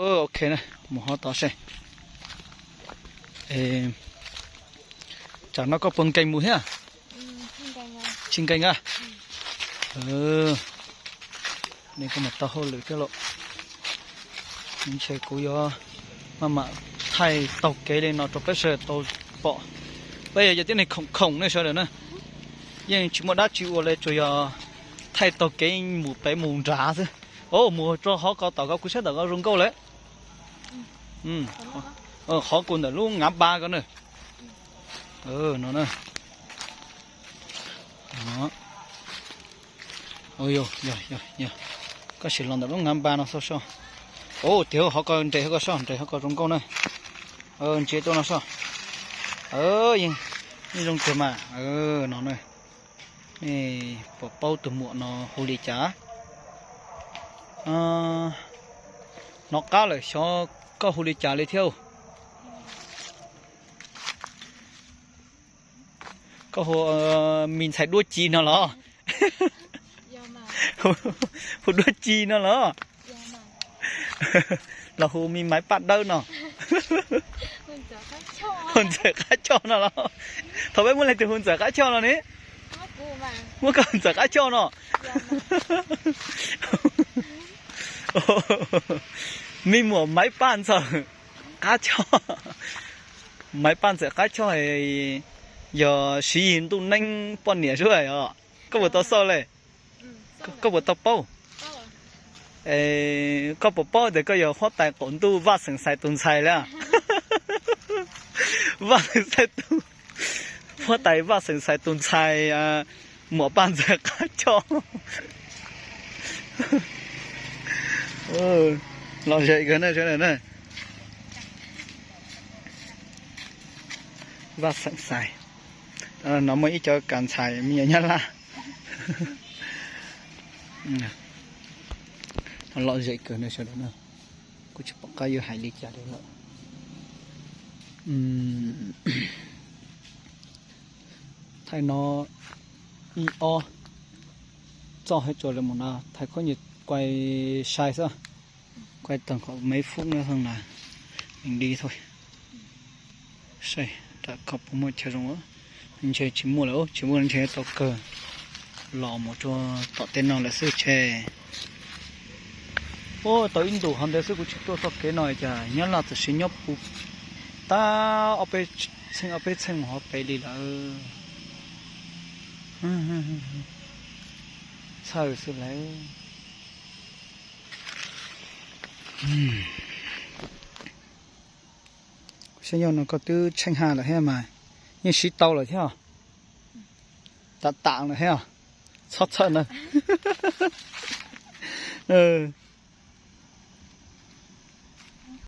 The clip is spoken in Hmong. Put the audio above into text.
Ok na, mus hov tod seb. Tsam no koj puas nkees mus thiab? Tsis nkees a? Nej koj mam tau hauj lwm thiab lauj. Ntshe kuv yuav maj mam thaij taug kev li no rau peb sawv daws tau pom. Peb yog cov tib neeg khoom khoom nej sawv daws na. Yeej tsis muaj dab tsi ua li tsuas yog thaij taug kev mus pem mus nrad xwb. O, mus rau hauv ko tom ko kuv saib tom ko zoo nkauj lawm. Qhov kuv ntawm lub ngav npa ko na. No na. Koj sim los ntawm lub ngav npa no xauj soj. O, tiag hov ko nres hov ko soj, nres hov ko zoo nkauj na. Ntsia tuaj no soj. Yeej zoo kawg mas. No na. Nej puas paub tus muam no hu li cas? Hnov qab lawm xyov koj hu li cas li thiab. Koj hu me ntxhais duab ci no los? Hu duab ci no los? Los hu me maiv paj dawb no? Hu ntxawm qab choj no los? Thaum peb muab leej twg hu ntxawm qab choj no ne? Muab koj ntxawm qab choj no? Me muam maiv paj ntxawm qab choj. Maiv paj ntxawm qab choj yog Siv Yis ntuj neeb poj niam xwb os. Koj puas tau xauj le? Koj puas tau paub? Koj puas paub tias koj yog huab tais qaum ntuj Vaj Xeem Xais tus ntxhais li? Vaj Xeem Xais tus, huab tais Vaj Xeem Xais tus ntxhais, muam paj ntxawm qab choj. Lom zem kawg na sawv daws na. Vaj Xeem Xais. No muaj ib co kas ntxhais me nyuam Nyab Laj. Lom zem kawg na sawv daws na. Kuv tsis pom qab yuav hais li cas li lawm. Thaij no ib ob txoj hab tsuas lawv mus no thaij khaub ncaws kuai sai xwb. Kuai tag nkaus me fub na, meem li tho. Saib rau koj puas muaj chaw zoo. Ntshe tsis muaj lawm, tsis muaj ntshe tau kawg los mus rau tom tej no lawm xwb tse. Ua tau ib ntus hov ntawd xwb kuv tsis tuaj txoj kev no cas Nyab Laj txawm sis nyob puv tag ob peb txheej ob peb txheej mus hov pem li lawm. Txhawj xwb lawm. Kuv saib nyob no koj twb tsheej ha lawm thiab mas, yeej siv tau lawm thiab. Tam tam lawm thiab. Txhob txhawj na.